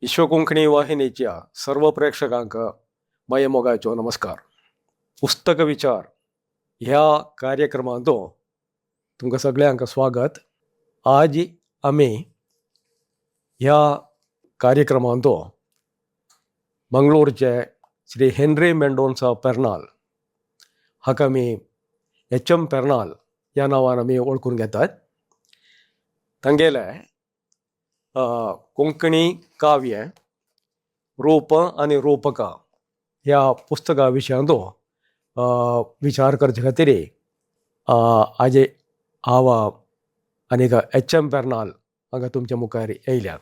विश्व कोंकणी वाहिनीच्या सर्व प्रेक्षकांक माये मोगाचो नमस्कार. पुस्तक विचार ह्या कार्यक्रमांत तुमकां सगळ्यांक स्वागत. आज आमी ह्या कार्यक्रमांत मंगळूरचे श्री हेनरी मेंडोन्सा पेर्नाल हाका आमी एच एम पेर्नाल ह्या नांवान आमी वळखून घेतात, तांगेले कोंकणी काव्य रूप आनी रूपकां ह्या पुस्तका विशयांत विचार करचे खातीर आज हांव आनीक एच एम पेर्नाल हांगा तुमच्या मुखार येयल्यात.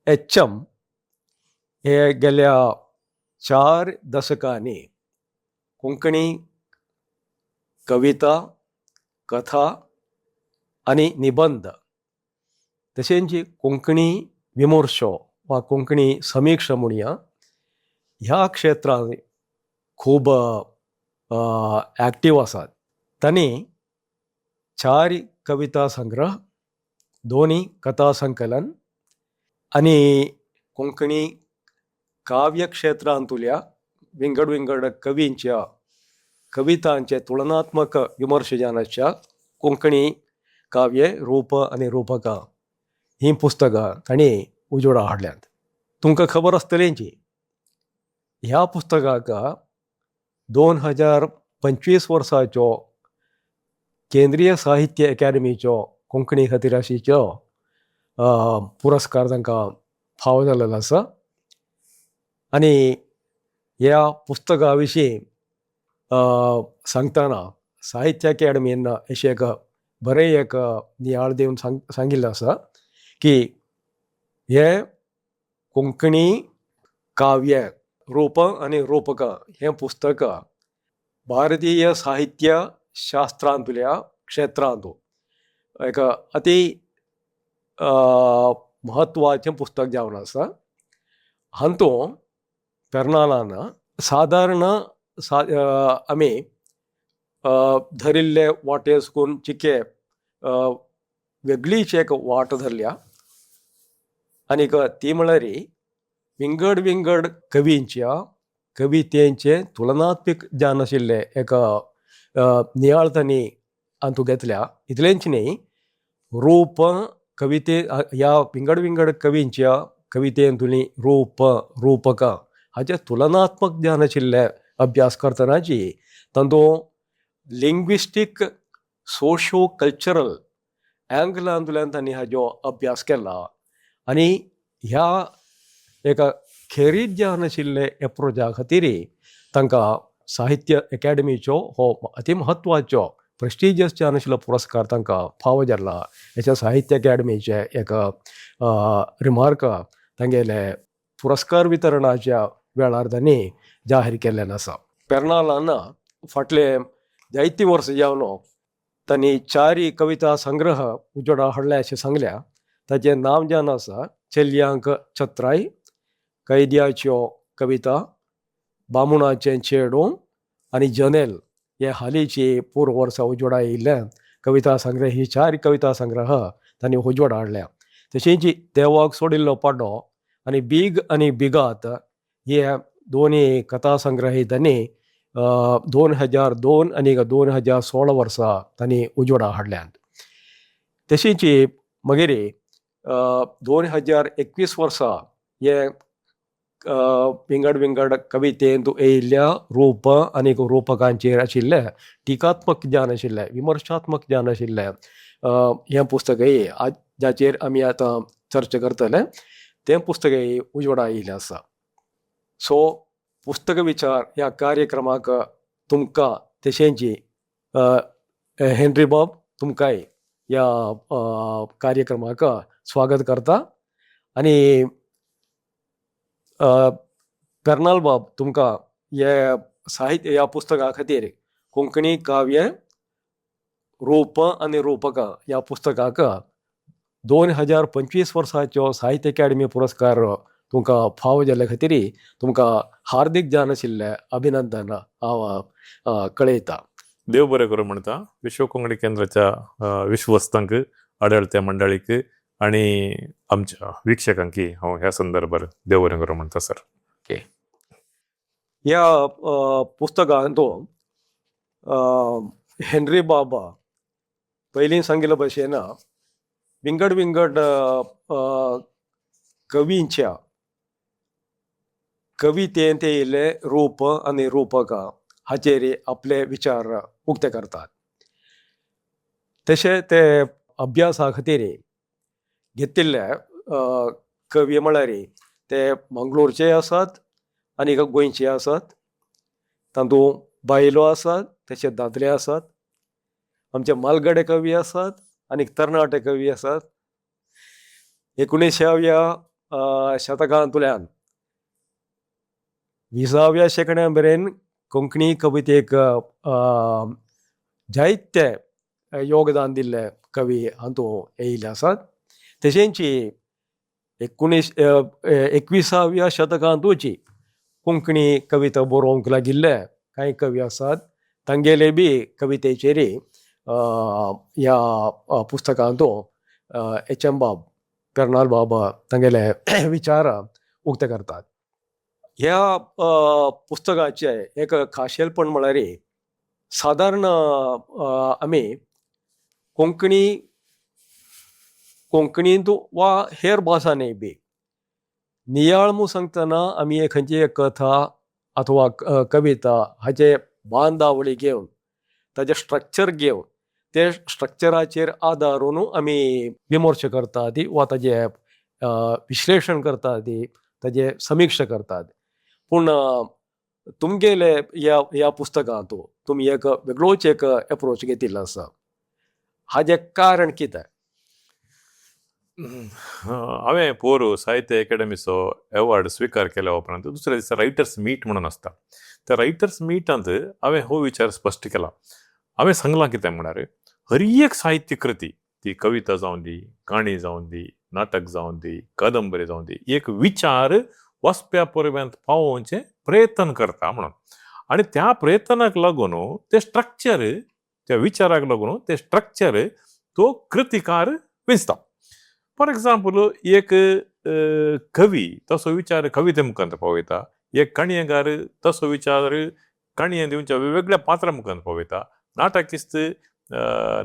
एच एम हे गेल्या 4 दशकांनी कोंकणी कविता, कथा आनी निबंद तशेंच कोंकणी विमर्शो वा कोंकणी समिक्षा म्हणया, ह्या क्षेत्रांत खूब एक्टीव आसात. तांणी चार कविता संग्रह, दोनी कथा संकलन आनी कोंकणी काव्य क्षेत्रांतल्या विंगड विंगड कवींच्या कवितांचे तुलनात्मक विमर्शनाच्या कोंकणी काव्य रूप आनी रूपकां हीं पुस्तकां तांणी उजवाडा हाडल्यांत. तुमकां खबर आसतलेंची, ह्या पुस्तकाक 2025 वर्साचो केंद्रीय साहित्य अकादमीचो कोंकणी खातीर आशिल्लो पुरस्कार तांकां फावो जाल्लो आसा. आनी ह्या पुस्तका विशीं सांगतना साहित्य अकादमीन अशें एक बरें एक नियाळ दिवन सांगिल्लें आसा की हें कोंकणी काव्य रूप आनी रूपकां हें पुस्तक भारतीय साहित्य शास्त्रांतल्या क्षेत्रांत एक अति म्हत्वाचें पुस्तक जावन आसा. हातूंत पेर्नालान सादारण आमी धरिल्ले वाटेसून चिके वेगळीच एक वाट धरल्या आनीक ती म्हळ्यार विंगड विंगड कवींच्या कवितेंचे तुलनात्मक ज्ञान आशिल्लें एक नियाळ तांणी हातूंत घेतल्या. इतलेंच न्ही, रूप कविते ह्या विंगड विंगड कवींच्या कवितेंतुली रूप रूपकां हाचें तुलनात्मक ज्ञान आशिल्लें अभ्यास करतनाची तातूंत लिंग्विस्टीक सोशो कल्चरल अँगलांतल्यान तांणी हाजो अभ्यास केला आनी ह्या एका खेरीत ज्ञान आशिल्ले एप्रोचा खातीर तांकां साहित्य अकॅडमीचो हो अति म्हत्वाचो प्रेस्टिजियस ज्ञान आशिल्लो पुरस्कार तांकां फावो जाला. हेच्या साहित्य अकॅडमीचे एक रिमार्क तांगेले पुरस्कार वितरणाच्या वेळार तांणी जाहीर केल्लें आसा. पेर्नालान फाटले जायतीं वर्सां जावन तांणी चारी कविता संग्रह उजवाडा हाडले अशें सांगल्या. ताचें नांव जावन आसा चेलयांक चत्राय, कैद्याच्यो कविता, बामुणाचें चेडूं आनी जनेल. हे हालींची पूर्व वर्सा उजवाडा येयल्ले कविता संग्रह, ही चार कविता संग्रह तांणी उजवाडा हाडल्या. तशेंच देवाक सोडिल्लो पाडो आनी बीग आनी बिगात हे दोनी कथा संग्रह तांणी 2002 आनी 2016 वर्सा तांणी उजवाडा हाडल्यात. तशीच मागीर 2021 वर्सा हे विंगड विंगड कवितेंत येयल्ल्या रूप आनी रूपकांचेर आशिल्लें टिकात्मक ज्ञान आशिल्लें, विमर्शात्मक ज्ञान आशिल्लें हें पुस्तकय आज जाचेर आमी आतां चर्चा करतले तें पुस्तकय उजवाडा येयल्लें आसा. सो पुस्तक विचार ह्या कार्यक्रमाक तुमकां तशेंच हेनरी बाब तुमकांय ह्या कार्यक्रमाक स्वागत करता आनी पेर्नाल बाब, तुमकां हे साहित्य ह्या पुस्तका खातीर, कोंकणी काव्य रूप आनी रूपकां ह्या पुस्तकाक 2025 वर्साचो साहित्य अकादमी पुरस्कार तुमकां फावो जाल्ले खातीर तुमकां हार्दीक जाण आशिल्लें अभिनंदन हांव कळयता. देव बरें करूं म्हणटा. विश्व कोंकणी केंद्राच्या विश्वस्तांक, आडळत्या मंडळीक आनी आमच्या वीक्षकांकी हांव ह्या संदर्भार देव बरें करूं म्हणटा सर. ओके. ह्या पुस्तकांत हेनरी बाबा पयलीं सांगिल्ले भशेन विंगड विंगड कवींच्या कवितेंत येयल्ले रूप आनी रुपकां हाचेर आपले विचार उक्ते करतात. तशें ते अभ्यासा खातीर घेतिल्ले कवी म्हळ्यार ते मंगळूरचे आसात आनी गोंयचे आसात. तातूंत बायलो आसात तशे दादले आसात. आमचे मालगडे कवी आसात आनी तरणाटे कवी आसात. 19व्या शतकांतल्यान 20व्या शेंकड्या मेरेन कोंकणी कवितेक जायते योगदान दिल्ले कवी हातूंत येयल्ले आसात. तशेंच 21व्या शतकांतूच कोंकणी कविता बरोवंक लागिल्ले कांय कवी आसात, तांगेले बी कवितेचेर ह्या पुस्तकांत एच एम बाब पेर्नाल बाबा तांगेले विचार उक्ते करतात. ह्या पुस्तकाचें एक खाशेलपण म्हळ्यार सादारण आमी कोंकणींत वा हेर भासांनी बी नियाळ म्हूण सांगतना आमी एक खंयची एक कथा अथवा कविता हाचे बांदावळी घेवन ताजें स्ट्रक्चर घेवन ते स्ट्रक्चराचेर आदारून आमी विमर्श करतात वा ताजें विश्लेशण करतात, ताजें समिक्षा करतात. पूण तुमगेले ह्या पुस्तकांत तुमी एक वेगळोच एक एप्रोच घेतिल्लो आसा. हाजें कारण कितें? हांवें पोर साहित्य अकादेमीचो एवॉर्ड स्विकार केल्या उपरांत दुसऱ्या दिसा रायटर्स मीट म्हणून आसता. त्या रायटर्स मिटांत हांवें हो विचार स्पश्ट केला. हांवें सांगलां कितें म्हळ्यार हर एक साहित्य कृती, ती कविता जावं दी, काणी जावं दी, नाटक जावं दी, कादंबरी जावं दी, एक विचार वाचप्या पर्यंत पावोवचें प्रयत्न करता म्हणून. आनी त्या प्रयत्नाक लागून तें स्ट्रक्चर, त्या विचाराक लागून तें स्ट्रक्चर तो कृतिकार विंचता. फॉर एग्जाम्पल, एक कवी तसो विचार कविते मुखार पावयता, एक काणयेकार तसो विचार काणये दिवच्या वेगवेगळ्या पात्रां मुखार पावयता, नाटकिस्त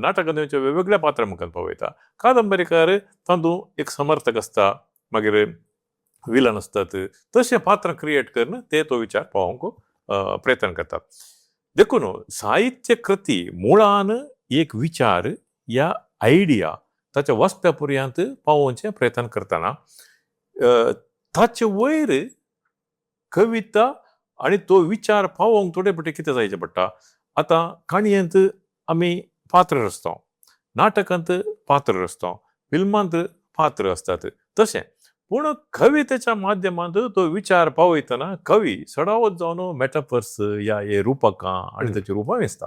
नाटकां दिवच्या वेगवेगळ्या पात्रां मुखार पावयता, कादंबरीकार तातूंत एक समर्थक आसता, मागीर विलन आसतात, तशें पात्रां क्रिएट करून ते तो विचार पावोवंक प्रयत्न करतात. देखून साहित्य कृती मुळान एक विचार या आयडिया ताच्या वाचप्या पर्यंत पावोवचें प्रयत्न करतना ताचे वयर कविता आनी तो विचार पावोवंक थोडे फावटी कितें जायचें पडटा. आतां काणयेंत आमी पात्र रचता, नाटकांत पात्र रचता, फिल्मांत पात्र आसतात, तशें पूण कवितेच्या माध्यमांत तो विचार पावयतना कवी चडावत जावन मॅटाफर्स या हे रुपकां आनी ताची रुपां वेंचता.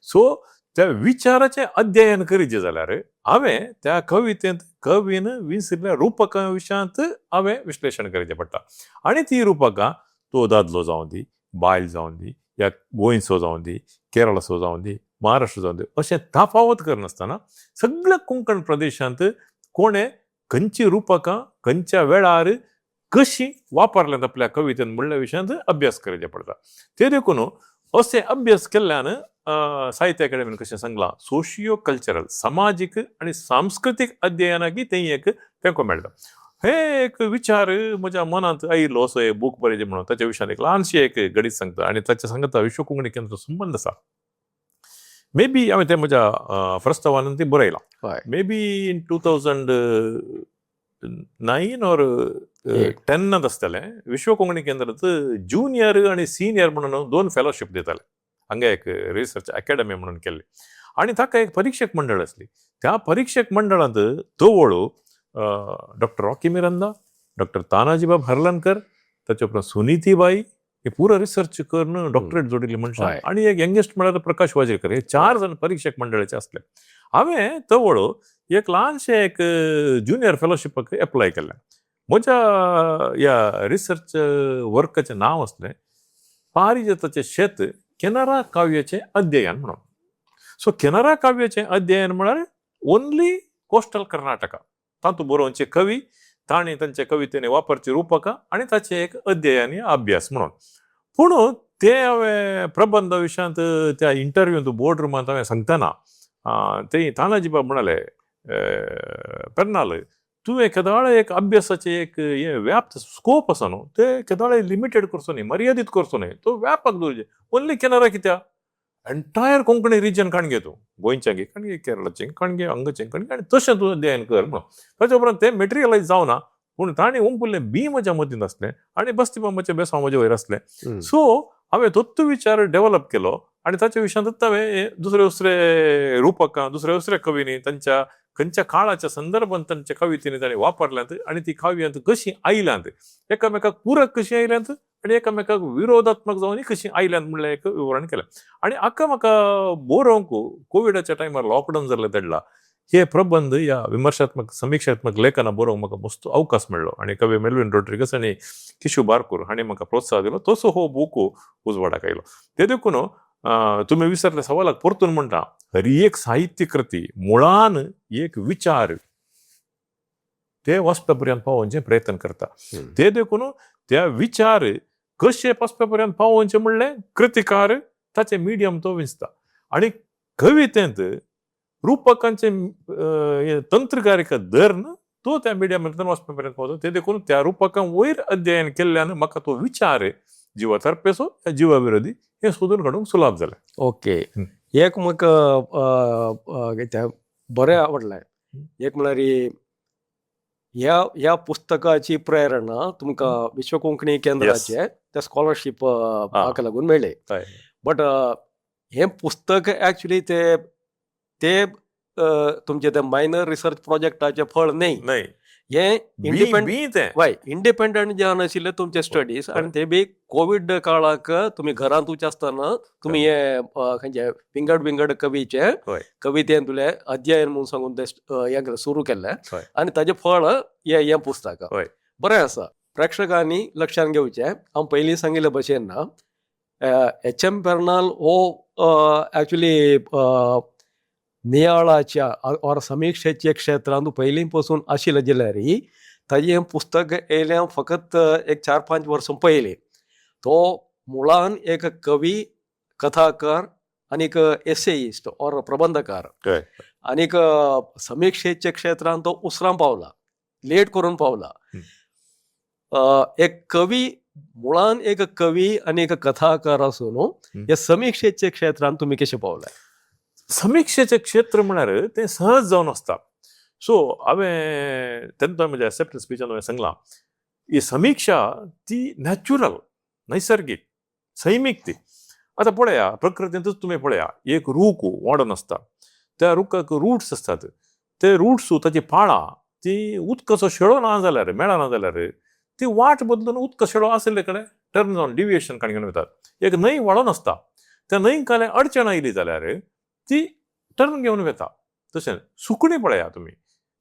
सो त्या विचाराचें अध्ययन करीत जाल्यार हांवें त्या कवितेंत कवीन विंचिल्ल्या रुपकां विशयांत हांवें विश्लेशण करचें पडटा. आनी ती रुपकां तो दादलो जावं दी, बायल जावं दी, या गोंयचो जावं दी, केरळाचो जावं दी, महाराष्ट्र जावं दी, अशें तफावत करनासतना सगळ्या कोंकण प्रदेशांत कोणें खंयची रुपकां खंयच्या वेळार कशीं वापरल्यांत आपल्या कवितेन म्हणल्या विशयांत अभ्यास करचें पडटा. ते देखून अशें अभ्यास केल्ल्यान साहित्य अकादेमीन कशें सांगलां, सोशियो कल्चरल समाजीक आनी सांस्कृतीक अध्ययनाक तें एक तेंको मेळटा. हे एक विचार म्हज्या मनांत आयिल्लो असो एक बूक बरयचें म्हणून. ताच्या विशयान एक ल्हानशी एक घडीत सांगता आनी ताच्या सांगता विश्व कोंकणी केंद्र संबंद आसा. मे बी हांवें तें म्हज्या प्रस्तावान तें बरयलां. May be in 2009 or 10नांत आसतलें, विश्व कोंकणी केंद्रांत ज्युनियर आनी सिनियर म्हणून दोन फेलोशीप दिताले. हांगा एक रिसर्च अकॅडमी म्हणून केल्ली आनी ताका एक परिक्षक मंडळ आसली. त्या परिक्षक मंडळांत तवळ डॉक्टर रॉकी मिरांदा, डॉक्टर तानाजीबाब हर्लनकर, ताचे उपरांत सुनितीबाई, हे पुरो रिसर्च करून डॉक्टरेट जोडिल्ले मनशां, आनी एक यंगेस्ट म्हळ्यार प्रकाश वाजेकर, हे चार जाण परिक्षक मंडळाचे आसले. हांवें तवळ एक ल्हानशें एक ज्युनियर फेलोशिपाक एप्लाय केल्लें. म्हज्या ह्या रिसर्च वर्काचें नांव आसलें पारिजाताचें शेत केनरा काव्याचें अध्ययन म्हणून. सो केनरा काव्याचें अध्ययन म्हळ्यार ओन्ली कोस्टल कर्नाटका. तातूंत बरोवचे कवी, तांणी तांच्या कवितेने वापरची रुपकां आनी ताचें एक अध्ययन आनी अभ्यास म्हणून. पूण ते हांवें प्रबंध विशयांत त्या इंटरव्यूंत बोर्ड रुमांत हांवें सांगतना ते तानाजी बाब म्हणाले, पेर्नाल, तुवें केदाळ एक अभ्यासाचें एक हें व्याप्त स्कोप आसा न्हू, ते केदाळ लिमिटेड करचो न्ही, मर्यादीत करचो न्ही, तो व्यापक दवरचें. ओन्ली केनरा कित्याक, एंटायर कोंकणी रिजन काणगे तूं, गोंयच्यां काणगे, केरळाचें काणगे, हांगाचें काणगे, आनी तशें तूं अध्ययन कर म्हणून. ताच्या उपरांत तें मेटेरियलायज जावना, पूण ताणें ओंपुल्लें बी म्हज्या मतींत आसलें आनी बस्तीबाबाचें बेसांव म्हजे वयर आसलें. सो हांवें तोच विचार डेवलप केलो आनी ताच्या विशयांतूच हांवें दुसरे दुसरे रुपकां, दुसरे दुसऱ्या कवींनी तांच्या खंयच्या काळाच्या संदर्भात तांच्या कवितेनी तांणी वापरल्यांत आनी ती काव्यांत कशीं आयल्यांत, एकामेकाक पुरक कशीं आयल्यांत आनी एकामेकाक विरोधात्मक जावन कशीं आयल्यांत म्हणलें एक विवरण केलें. आनी हाका म्हाका बरोवंक कोविडाच्या टायमार लॉकडावन जाल्लें तेडला हे प्रबंध ह्या विमर्शात्मक समिक्षात्मक लेखना बरोवंक म्हाका मस्त अवकाश मेळ्ळो आनी कवी मेल्विन रोड्रिगस आनी किशू बारकूर हांणी म्हाका प्रोत्साहन दिलो, तसो हो बूक उजवाडाक आयलो. ते देखून तुमी विचारल्या सवालाक परतून म्हणटा, हर एक साहित्य कृती मुळान एक विचार ते वाचप्या पर्यंत पावोवचें प्रयत्न करता. ते देखून त्या विचार कशे वाचप्या पर्यंत पावोवचें म्हणलें कृतिकार ताचें मिडियम तो विंचता आनी कवितेंत रुपकांचें तंत्रकारिका धरून तो त्या मिडियमांतल्यान वाचप्या पर्यंत पावता. ते देखून त्या रुपकां वयर अध्ययन केल्ल्यान म्हाका तो विचार जिवा तर्पेचो या जिवा विरोधी हें सोदून काडूंक सुलाभ जालें. ओके, एक म्हाका कितें बरें आवडलें, एक म्हळ्यार ह्या ह्या पुस्तकाची प्रेरणा तुमकां विश्व कोंकणी केंद्राचे त्या स्कॉलरशीप हाका लागून मेळ्ळी. बट हें पुस्तक एक्चुली ते ते तुमचे ते मायनर रिसर्च प्रोजेक्टाचें फळ न्ही, न्हय, हें इंडिपेंडंट बी तें वय इंडिपेंडंट जावन आशिल्ले तुमचे स्टडीज आनी ते बी कोवीड काळाक तुमी घरांतूच आसतना तुमी हे खंयचे विंगड विंगड कवीचे कवितेंतले अध्ययन म्हणून सांगून ते हें सुरू केल्लें आनी ताजें फळ हें हें पुस्तक. बरें आसा. प्रेक्षकांनी लक्षांत घेवचें, हांव पयलीं सांगिल्ले भशेन ना, एच एम पेर्नाल हो एक्चुली नियाळाच्या ऑर समिक्षेच्या क्षेत्रांत पयलीं पसून आशिल्लें जाल्यार ताजें हें पुस्तक येयलें फकत एक 4-5 वर्सां पयलीं. तो मुळान एक कवी, कथाकार आनीक एसेइस्ट ऑर प्रबंधकार आनीक समिक्षेच्या क्षेत्रांत तो उसरां पावला, लेट करून पावला. एक कवी, मुळान एक कवी आनी एक कथाकार आसून ह्या समिक्षेच्या क्षेत्रांत तुमी कशें पावले? समिक्षेचें क्षेत्र म्हळ्यार तें सहज जावन आसता. सो हांवें तेन्ना म्हज्या एक्सेप्टन्स स्पिचान हांवें सांगलां, ही समिक्षा ती नॅचुरल, नैसर्गीक, सैमीक ती. आतां पळया, प्रकृतींतूच तुमी पळया, एक रूख वाडोन आसता, त्या रुखाक रुट्स आसतात, ते रुट्स ताची पाळां ती उदकाचो शेळो ना जाल्यार, मेळना जाल्यार ती वाट बदलून उदका शेळो आशिल्ले कडेन टर्न जावन डिविएशन काडून वतात. एक न्हंय व्हाळोन आसता, त्या न्हंयक कांय अडचण आयली जाल्यार ती टर्न घेवन वता. तशें सुकणीं पळया तुमी,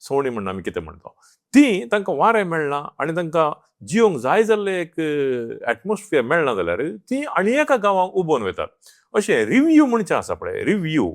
सवणीं म्हणटा आमी कितें म्हणटा, ती तांकां वारें मेळना आनी तांकां जियोंक जाय जाल्लें एक एटमॉस्फियर मेळना जाल्यार ती आनी एका गांवांक उबोवन वतात. अशें रिव्यू म्हणचें आसा पळय, रिव्यू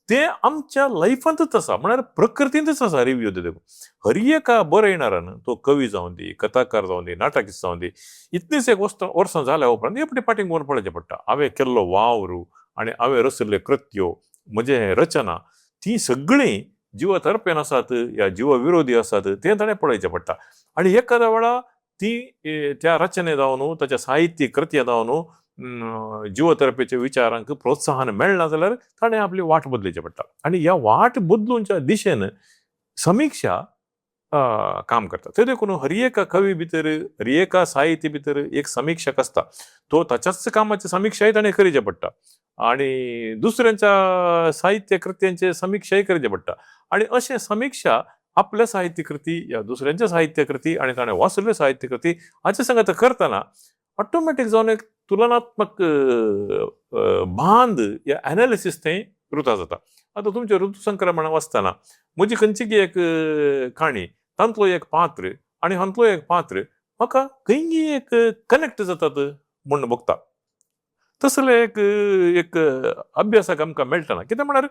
ते आमच्या लायफांतूच आसा, म्हळ्यार प्रकृतींतूच आसा रिव्यू. ते देखून हर एका बरयणारान, तो कवी जावं दी, कथाकार जावं दी, नाटकिस्ट जावं दी, इतलीच एक वर्सां जाल्या उपरांत एकटी फाटीं भोंवन पळोवचें पडटा, हांवें केल्लो वावर आनी हांवें रचिल्ल्यो कृत्यो, म्हजें रचना, ती सगळीं जिवा तर्पेन आसात या जिवा विरोधी आसात तें ताणें पळोवचें पडटा. आनी एखाद्या वेळा ती त्या रचने जावन, ताच्या साहित्य कृत्या जावन जिवतर्पेच्या विचारांक प्रोत्साहन मेळना जाल्यार ताणें आपली वाट बदलची पडटा. आनी ह्या वाट बदलूनच्या दिशेन समिक्षा काम करता. ते देखून हर एका कवी भितर, हर एका साहित्य भितर एक समिक्षक आसता, तो ताच्याच कामाची समिक्षाय ताणें करची पडटा आनी दुसऱ्यांच्या साहित्य कृत्यांचे समिक्षाय करची पडटा. आनी अशें समिक्षा आपल्या साहित्यकृती या दुसऱ्यांच्या साहित्यकृती आनी ताणें वाचिल्ल्यो साहित्यकृती हाचे संगत करतना ऑटोमॅटीक जावन एक तुलनात्मक बांद या एनालिसीस थंय रुता जाता. आतां तुमचें ऋतुसंक्रमण वाचतना म्हजी खंयची एक काणी, तांतलो एक पात्र आनी हांतलो एक पात्र म्हाका खंयी एक कनेक्ट जातात म्हूण भोगता. तसले एक एक अभ्यासाक आमकां मेळटना. कितें म्हळ्यार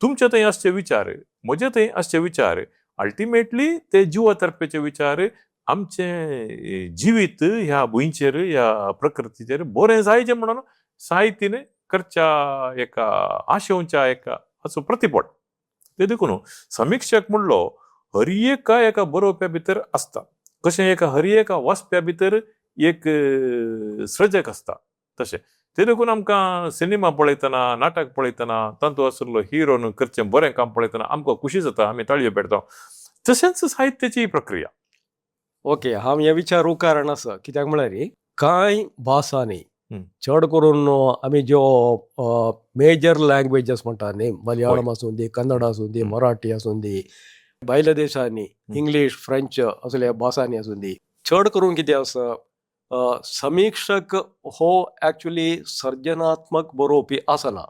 तुमचे थंय आसचे विचार, म्हजे थंय आसचे विचार अल्टिमेटली ते जिवातर्पेचे विचार आमचें जिवीत ह्या भुंयचेर, ह्या प्रकृतीचेर बरें जायचें म्हणून साहित्यने करच्या एका आशेवच्या एका हाचो प्रतिपट. ते देखून समिक्षक म्हणलो हर एका एका बरोवप्या भितर आसता, कशें एका हर एका वाचप्या भितर एक सृजक आसता तशें. ते देखून आमकां सिनेमा पळयतना, नाटक पळयतना तातूंत आशिल्लो हिरोन करचें बरें काम पळयतना आमकां खुशी जाता, आमी ताळयो पेटता. तशेंच साहित्याची प्रक्रिया. ओके, हांव हें विचारूंक कारण आसा कित्याक म्हळ्यार कांय भासांनी चड करून आमी ज्यो मेजर लँग्वेजीस म्हणटा न्ही, मलयाळम आसूं दी, कन्नड आसूं दी, मराठी आसूं दी, भायल्या देशांनी इंग्लीश, फ्रेंच असल्या भासांनी आसूं दी, चड करून कितें आसा, समिक्षक हो एक्चुली सर्जनात्मक बरोवपी आसना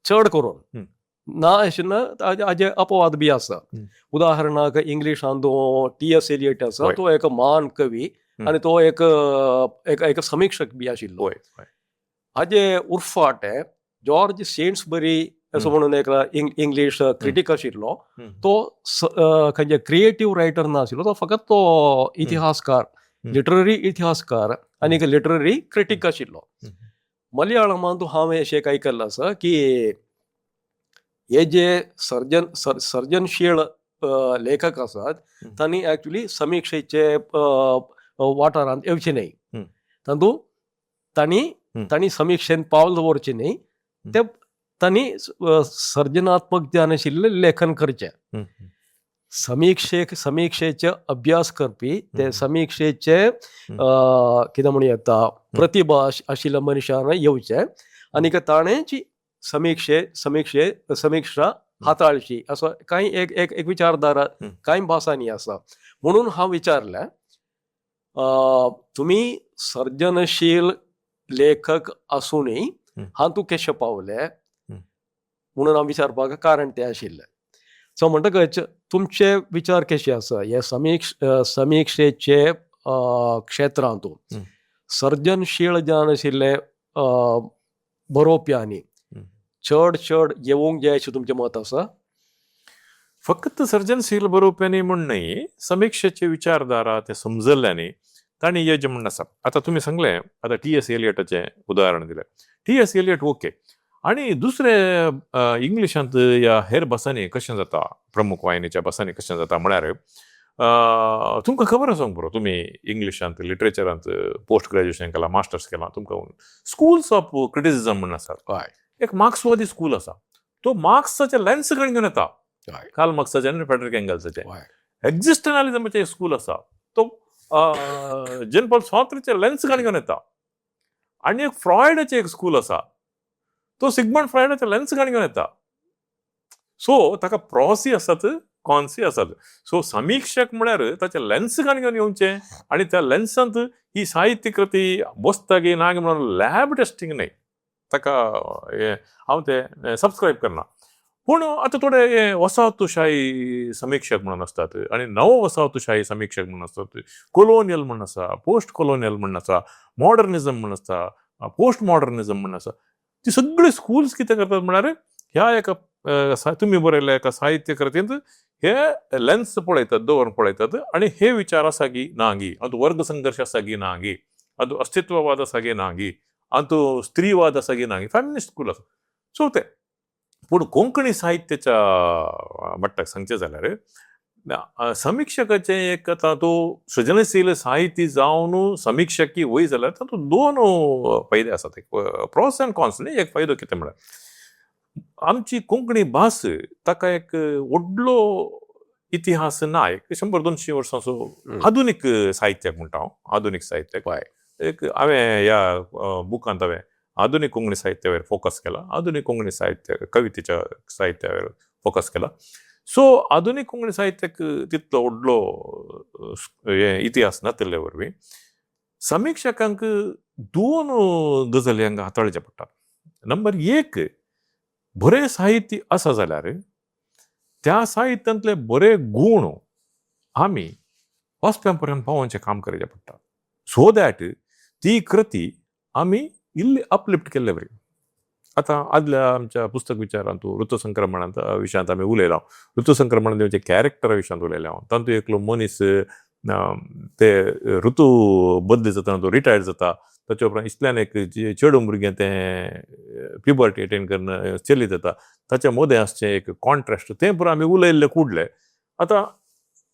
चड करून. ना अशें ना, हाजे अपवाद बी आसा. उदाहरणाक इंग्लिशांत टी एस एलियट आसा, तो एक महान कवी आनी तो एक एक समिक्षक बी आशिल्लो. हाजे उरफाटें जॉर्ज सेंट्सबरी असो म्हणून एक इंग्लीश क्रिटीक आशिल्लो, तो खंयचे क्रिएटीव रायटर नाशिल्लो, तो फकत तो इतिहासकार, लिटररी इतिहासकार आनी एक लिटररी क्रिटीक आशिल्लो. मलयाळमांत हांवें अशें एक आयकल्लें आसा की हे जे सर्जनशील लेखक आसात तांणी एक्चुली समिक्षेचे वाठारांत येवचें न्हय, तातूंत तांणी तांणी समिक्षेन पावल दवरचें न्हय, ते तांणी सर्जनात्मक ज्ञान आशिल्लें लेखन करचें. समिक्षेचे अभ्यास करपी ते समिक्षेचे कितें म्हणूं येता, प्रतिभा आशिल्ल्या मनशान येवचें आनीक ताणें समिक्षे समिक्षे समिक्षा हाताळची, असो कांय एक एक एक विचारधारा कांय भासांनी आसा. म्हणून हांव विचारलें, तुमी सर्जनशील लेखक आसुनूय हातूंत कशें पावले म्हणून हांव विचारपाक कारण तें आशिल्लें. सो म्हणटकच तुमचे विचार कशे आसा हे समिक्षेचे क्षेत्रांत सर्जनशील ज्ञान आशिल्ले बरोवप्यांनी चड चड येवंक जाय अशें तुमचें मत आसा? फक्त सर्जनशील बरोवप्यांनी म्हूण न्हय, समिक्षेचे विचारधारा ते समजल्ल्यांनी तांणी येवचें म्हूण आसा. आतां तुमी सांगलें, आतां टी एस एलियटाचें उदाहरण दिलें, टी एस एलियट ओके. आनी दुसरे इंग्लिशांत या हेर भासांनी कशें जाता, प्रमुख वाहिनीच्या भासांनी कशें जाता म्हळ्यार तुमकां खबर आसूंक पुरो, तुमी इंग्लिशांत लिटरेचरांत पोस्ट ग्रॅज्युएशन केलां, मास्टर्स केलां, तुमकां स्कूल्स ऑफ क्रिटिसिजम म्हूण आसात. एक मार्क्सवादी स्कूल आसा, तो मार्क्साचे लेन्स कडेन घेवन येता, कार्ल मार्क्साचे आनी फ्रेडरिक एंगल्साचे. एक्झिस्टनलिझमाचे स्कूल आसा, तो जेन पॉल सॉत्रेचे लेन्स कडेन घेवन येता. आनी एक फ्रॉयडाचे एक स्कूल आसा, तो सिगमंड फ्रॉयडाचे लेन्स कडेन घेवन येता. सो ताका प्रॉसी आसात, कॉन्सी आसात. सो समिक्षक म्हळ्यार ताचे लेन्स कडेन घेवन येवचें आनी त्या लेन्सांत ही साहित्यकृती बसता की ना म्हणून लॅब टेस्टींग न्हय, ताका हें हांव तें सबस्क्रायब करना. पूण आतां थोडे हे वसाहतुशाही समिक्षक म्हणून आसतात आनी नव वसाहतुशाही समिक्षक म्हणून आसतात, कोलोनियल म्हूण आसा, पोस्ट कोलोनियल म्हूण आसा, मॉडर्निजम म्हूण आसता, पोस्ट मॉडर्निजम म्हूण आसा. ती सगळी स्कूल्स कितें करतात म्हळ्यार ह्या एका तुमी बरयल्ल्या एका साहित्य कृतींत हे लेन्स पळयतात, दवरून पळयतात आनी हे विचार आसा की ना गी, हातूंत वर्ग संघर्श आसा की ना गी, हातूंत अस्तित्ववाद आसा की ना गी, हातूंत स्त्रीवाद आसा की ना गी, फेमिनिस्ट स्कूल आसा. सो ते पूण कोंकणी साहित्याच्या मट्टाक सांगचें जाल्यार समिक्षकाचें एक आतां तो सृजनशील साहित्य जावन समिक्षकी वय जाल्यार तातूंत दोन फायदे आसात, एक प्रॉस एंड कॉन्स न्ही. एक फायदो कितें म्हळ्यार आमची कोंकणी भास ताका एक व्हडलो इतिहास ना, एक 100-200 वर्सांचो आधुनीक साहित्याक म्हणटा हांव, आधुनीक साहित्याक. एक हांवें ह्या बुकांत हांवें आधुनीक कोंकणी साहित्यावेर फोकस केला, आधुनीक कोंकणी साहित्य कवितेच्या साहित्यावेर फोकस केला. सो आधुनीक कोंकणी साहित्याक तितलो व्हडलो हें इतिहास नातिल्ले वरवीं समिक्षकांक दोन गजाली हांगा हाताळचे पडटात. नंबर एक, बरें साहित्य आसा जाल्यार त्या साहित्यांतले बरे गूण आमी वाचप्यां पर्यंत पावोवचें काम करचें पडटा, सो that ती कृती आमी इल्ली अपलिफ्ट केल्ले वरी. आतां आदल्या आमच्या पुस्तक विचारांत ऋतुसंक्रमणांत विशयांत आमी उलयला, ऋतुसंक्रमणांत म्हणजे कॅरेक्टरा विशयांत उलयले हांव. तातूंत एकलो मनीस ते ऋतू बदली जातना तो रिटायर्ड जाता. ताचे उपरांत इतल्यान एक चेडूं भुरगें तें प्युबर्टी एटेन करून चली जाता. ताच्या मदें आसचें एक कॉन्ट्रास्ट तें पुरो आमी उलयल्लें कुडलें. आतां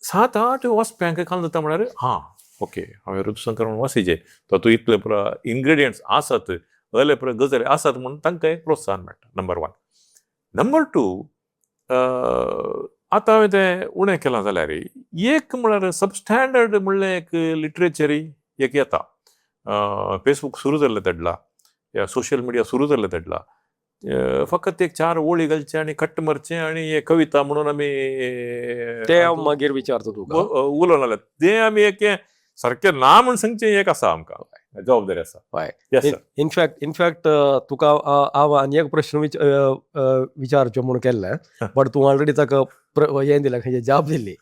7-8 वचप्यांक काल जाता म्हळ्यार हां ओके हांवें ऋतुसंक्रमण वाचिचें, तातूंत इतले पुरो इनग्रेडियंट्स आसात, असले पुरो गजाली आसात म्हूण तांकां एक प्रोत्साहन मेळटा. नंबर 1. नंबर 2, आतां हांवें तें उणें केलां जाल्यार एक म्हळ्यार सबस्टँडर्ड म्हणलें एक लिटरेचरी एक येता. फेसबूक सुरू जाल्लें तेडला, या सोशल मिडिया सुरू जाल्लें तेडला, फकत एक 4 ओळी घालचे आनी कट्ट मारचें आनी एक कविता म्हणून आमी ते हांव मागीर विचारता तुका. उलोवन जाल्यार तें आमी एक सारकें ना म्हूण सांगचें एक आसा, आमकां जबाबदारी आसा. हय. Yes sir. In fact तुका हांव आनी एक प्रश्न विचारचो म्हूण केल्लें, बट तूं ऑलरेडी ताका हें दिलें, खंयचें जाप दिली.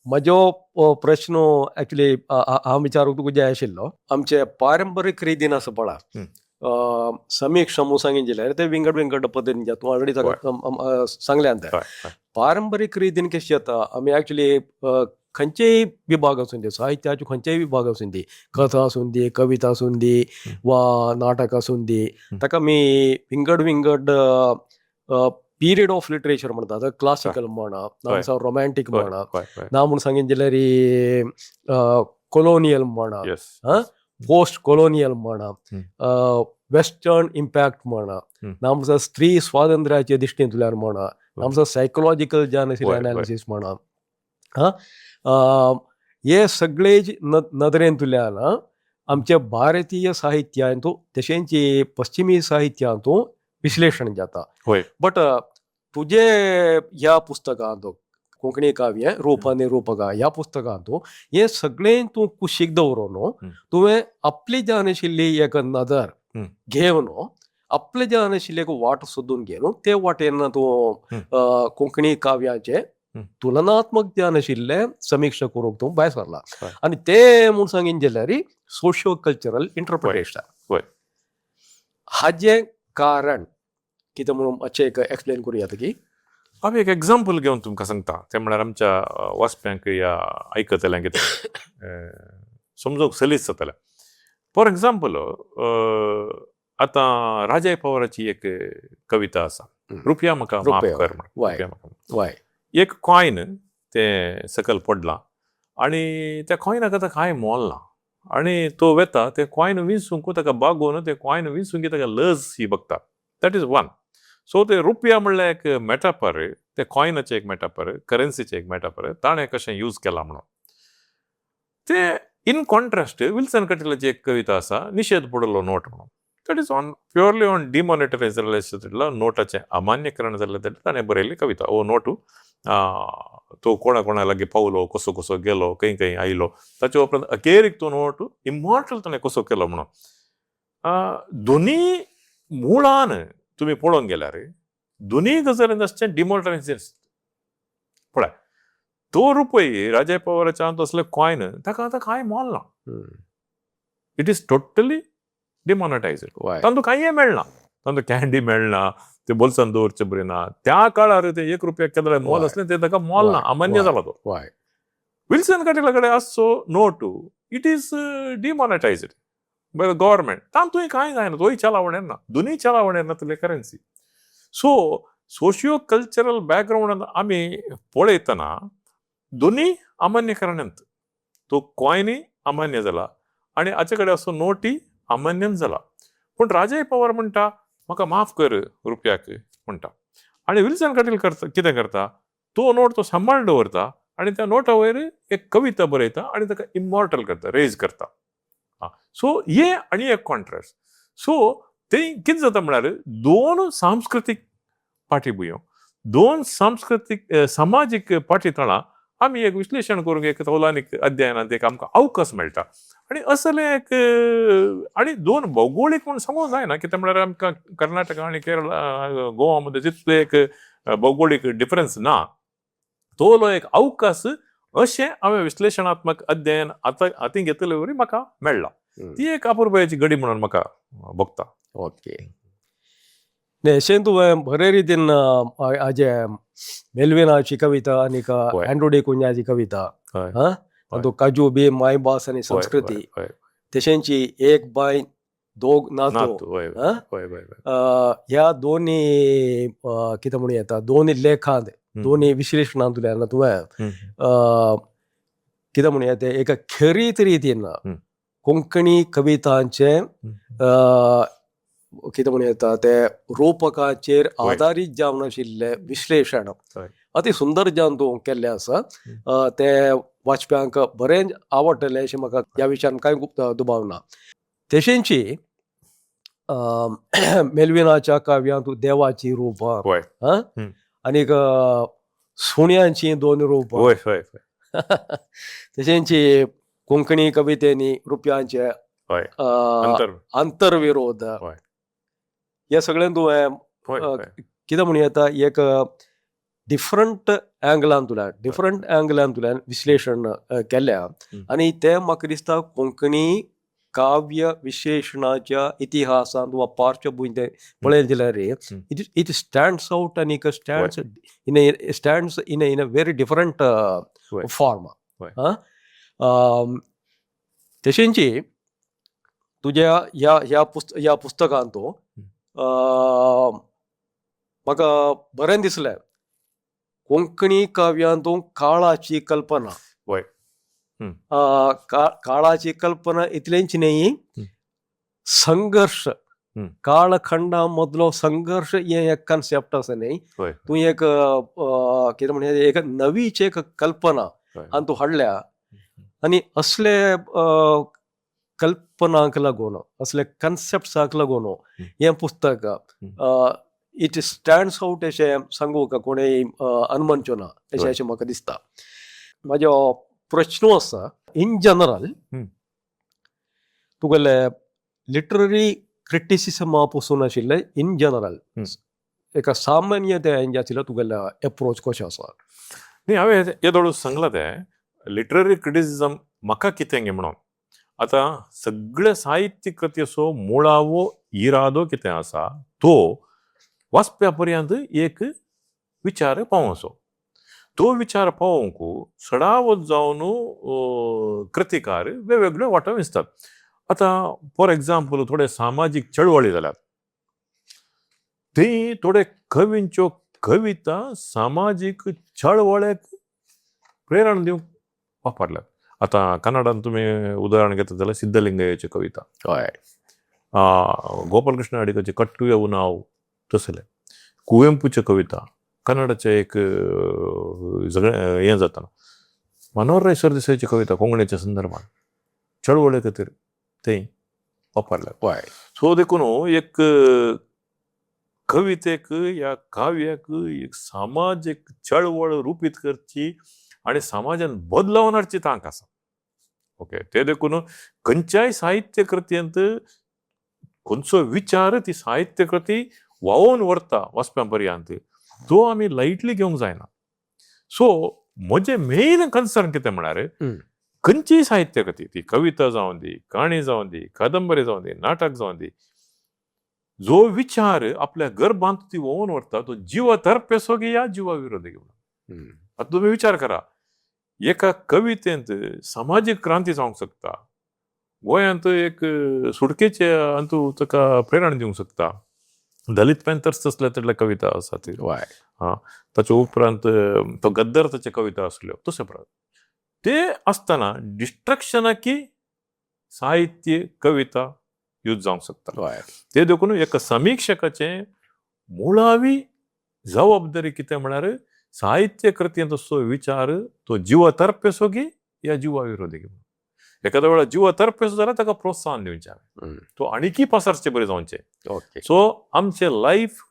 म्हजो प्रश्न एक्चुली हांव विचारूंक तुका जाय आशिल्लो, आमचे पारंपरीक रितीन आसा पळय समीक्षा म्हूण सांगीत जाल्यार ते विंगड विंगड पद्दतीन, तूं ऑलरेडी ताका सांगल्यान तें. पारंपरीक रितीन कशें जाता, आमी एक्चुली खंयचेय विभाग आसूं दी, साहित्याचे खंयचेय विभाग आसूं दी, कथा आसूं दी, कविता आसूं दी वा नाटक आसूं दी, ताका आमी विंगड विंगड पिरियड ऑफ लिटरेचर म्हणटात. क्लासिकल म्हणा, ना रोमॅन्टीक म्हणा, ना म्हूण सांगीत जाल्यार कोलोनियल म्हणा, पोस्ट कोलोनियल म्हणा, वेस्टर्न इम्पॅक्ट म्हणा, ना म्हणटा स्त्री स्वातंत्र्याचे दृश्टींतल्यान म्हणा, ना म्हणटा सायकोलॉजिकल ज्यान एनालिसीस म्हणा, हे सगळे नदरेंतल्यान आमच्या भारतीय साहित्यांत तशेंच पश्चिमी साहित्यांत विश्लेशण जाता. बट तुजे ह्या पुस्तकांत कोंकणी काव्य रूप आनी रूपकां ह्या पुस्तकांत हे सगळें तूं कुशीक दवरून तुवें आपली जान आशिल्ली एक नदर घेवन, आपले जान आशिल्ली एक वाट सोदून घेवन ते वाटेन तूं कोंकणी काव्याचें तुलनात्मक ज्ञान आशिल्लें समिक्षा करूंक तूं भायर सरला. आनी तें म्हूण सांगीन जाल्यार सोशियो कल्चरल इंटरप्रिटेशन. हाजें कारण कितें म्हणून मातशें एक एक्सप्लेन करूं येता की? हांव एक एग्जाम्पल घेवन तुमकां सांगता, तें म्हळ्यार आमच्या वाचप्यांक या आयकतल्यांक कितें समजूंक सलीस जातलें. फॉर एग्जाम्पल, आतां राजय पवाराची एक कविता आसा, रुपया म्हाका माफ कर म्हण. एक कॉयन तें सकयल पडलां आनी त्या कॉयनाक आतां कांय मोल ना आनी तो वेता तें कॉयन विंचूंक, ताका बागोवन तें कॉयन विंचूंक ताका लज ही बघता. That is one. सो ते रुपया म्हणल्यार एक मेटापर, ते कॉयनाचें एक मेटापर, करन्सीचें एक मेटापर, ताणें कशें यूज केलां म्हणून तें. इन कॉन्ट्रास्ट विल्सन कटीलाची एक कविता आसा, निशेध पडलो नोट म्हणून. That is on purely on demonetise जाल्लें, नोटाचें अमान्यकरण जाल्लें ताणें बरयल्ली कविता. ओ नोटू तो कोणा कोणा लागीं पावलो, कसो कसो गेलो, खंय खंय आयलो, ताचे उपरांत अखेरीक तो नोट इमॉर्टल ताणें कसो केलो म्हणून. दोनी मुळान तुमी पळोवंक गेल्यार दोनी गजालीन आसचें डिमॉनिटायझेशन. पळय तो रुपय राजय पवाराच्या तसले कॉयन ताका आतां कांय मोल ना. It is totally demonetised. तांतूं कांय मेळना, तांतूं कॅन्डी मेळना, ते बोल्सान दवरचें बरें ना. त्या काळार ते 1 रुपया केदळे मोल आसलें ते ताका मोल ना, अमान्य जाला तो. विल्सन कटीला कडेन आसचो note it is demonetised by the government. तातूंय कांय जायना, तोय चलावण येना, दोनूय चलावण येना तुले करन्सी. सो सोशियो कल्चरल बॅकग्रावंडान आमी पळयतना दोनूय अमान्यकरणांत तो कॉयनूय अमान्य जाला आनी हाचे कडेन असो नोटूय अमान्यच जाला. पूण राजय पवार म्हणटा म्हाका माफ कर रुपयाक म्हणटा. आनी विल्सन कटील करता कितें करता, तो नोट तो सांबाळून दवरता आनी त्या नोटा वयर एक कविता बरयता आनी ताका इमॉर्टल करता, रेज करता. सो हे आनी एक कॉन्ट्रास्ट. सो ते कितें जाता म्हळ्यार दोन सांस्कृतीक पाठीभुंयो, दोन सांस्कृतीक समाजीक पाठीतळां आमी एक विश्लेशण करूंक एक तौलानीक अध्ययनांत एक आमकां अवकाश मेळटा. आनी असलें एक आनी दोन भौगोळीक म्हूण सांगूंक जायना, कितें म्हळ्यार आमकां कर्नाटका आनी केरळ गोवा मदें तितलें एक भौगोळीक डिफरन्स ना, तोलो एक अवकाश अशें हांवें विश्लेशणात्मक अध्ययन आतां हातीं घेतले वरी म्हाका मेळ्ळा. ती एक अपुरबायेची घडी म्हणून म्हाका भोगता. ओके. अशें तुवें बरे रितीन हाजे मेल्विनाची कविता आनीक अँड्रू डी कुन्हाची कविता, आं, तातूंत काजू बी मायभास आनी संस्कृती, तशेंच एक बाय दोग नातू, नातू, हय. आं? हय हय हय ह्या दोनी, कितें म्हणूं येता, दोनी लेखांत, दोनी विश्लेशणांतल्यान तुवें कितें म्हणूं येता, एका खेरीत रितीन कोंकणी कवितांचे, कितें म्हणूं येता ते, रूपकाचेर आदारीत जावन आशिल्लें विश्लेशण अति सुंदर जावन तूं केल्लें आसा. तें वाचप्यांक बरें आवडटलें अशें म्हाका ह्या विशयान कांय दुबाव ना. तशेंच मेल्विनाच्या काव्यांत देवाची रुपां, आं, आनीक सुण्यांची दोन रुपां, हय हय हय तशेंच कोंकणी कवितेनी रुपयांचे अंतर आंतरविरोध, हे सगळें तुवें कितें म्हणूं येता, एक डिफरंट अँगलांतल्यान विश्लेशण केल्या आनी तें म्हाका दिसता कोंकणी काव्य विश्लेशणाच्या इतिहासांत वा पार्श्वभूंय पळयलें जाल्यार it stands out आनीक stands in a very different form. तशेंच तुज्या ह्या ह्या पुस्त ह्या पुस्तकांत म्हाका बरें दिसलें, कोंकणी काव्यांत काळाची कल्पना. काळाची कल्पना इतलेंच न्ही, संघर्श, काळखंडा मदलो संघर्श हें एक कन्सेप्ट आसा न्ही. तूं एक, कितें म्हणया, एक नवीच एक कल्पना आनी तूं हाडल्या आनी असले कल्पनांक लागून, असले कन्सेप्ट्साक लागून हें पुस्तक it stands out अशें सांगूंक कोणेय अनमनचो ना अशें अशें म्हाका दिसता. म्हाजो प्रश्न आसा, इन जनरल तुगेले लिटररी क्रिटिसिसमा पसून आशिल्लें, इन जनरल एका सामान्य ते हें आशिल्लें, तुगेलें एप्रोच कशें आसा? न्ही, हांवें येदोळ सांगलां तें, लिटररी क्रिटिसिजम म्हाका कितें गे म्हणून. आतां सगळे साहित्य कृतीचो मुळावो इरादो कितें आसा, तो वाचप्या पर्यंत एक विचार पावोवचो. तो विचार पावोवंक चडावत जावन कृतिकार वेगवेगळ्यो वाटो विंचतात. आतां फॉर एग्जाम्पल, थोडे सामाजीक चळवळी जाल्यात, थंय थोडे कवींच्यो कविता सामाजीक चळवळेक प्रेरणा दिवंक वापरल्यात. आतां कन्नडान तुमी उदाहरण घेता जाल्यार सिद्धलिंगय्याच्यो कविता, गोपालकृष्ण अडिगाचे कट्टुयेवु नांव, तसले कुवेंपूच्यो कविता, कन्नडाचे एक सगळें हें जातना मनोहरराय सरदेसायाची कविता कोंकणीच्या संदर्भात चळवळे खातीर थंय वापरल्यात. सो देखून एक कवितेक या काव्याक एक सामाजीक चळवळ रुपीत करची आनी समाजान बदलावन हाडची तांक आसा. ओके, ते देखून खंयच्याय साहित्य कृतींत खंयचो विचार ती साहित्य कृती व्हांवोवन व्हरता वाचप्यां पर्यंत, तो आमी लायटली घेवंक जायना. सो म्हजें मेन कन्सर्न कितें म्हळ्यार, खंयचीय साहित्य कृती, ती कविता जावं दी, काणी जावं दी, कादंबरी जावं दी, नाटक जावं दी, जो विचार आपल्या गर्भांत ती व्होवन व्हरता तो जिवा तर्पेसो या जिवा विरोधी म्हणून. आतां तुमी विचार करा, एका कवितेंत समाजीक क्रांती जावंक शकता, गोंयांत एक सुटकेचे अंतू ताका प्रेरणा दिवंक शकता. दलित पॅन्थर्स तसले तसले कविता आसा ती. ताचे उपरांत तो गद्दर ताचे कविता आसल्यो तशें प्रकार ते आसतना डिस्ट्रक्शनाकी साहित्य कविता यूज जावंक शकता. ते देखून एका समिक्षकाचें मुळावी जबाबदारी कितें म्हळ्यार, साहित्य कृतींत असो विचार तो जिवा तर्पेसो की या जिवा विरोधी. एखाद्या वेळार जिवा तर्पेसो जाल्यार ताका प्रोत्साहन दिवचें हांवें, तो आणिकी पसरचे बरें जावचें. सो आमचें लायफ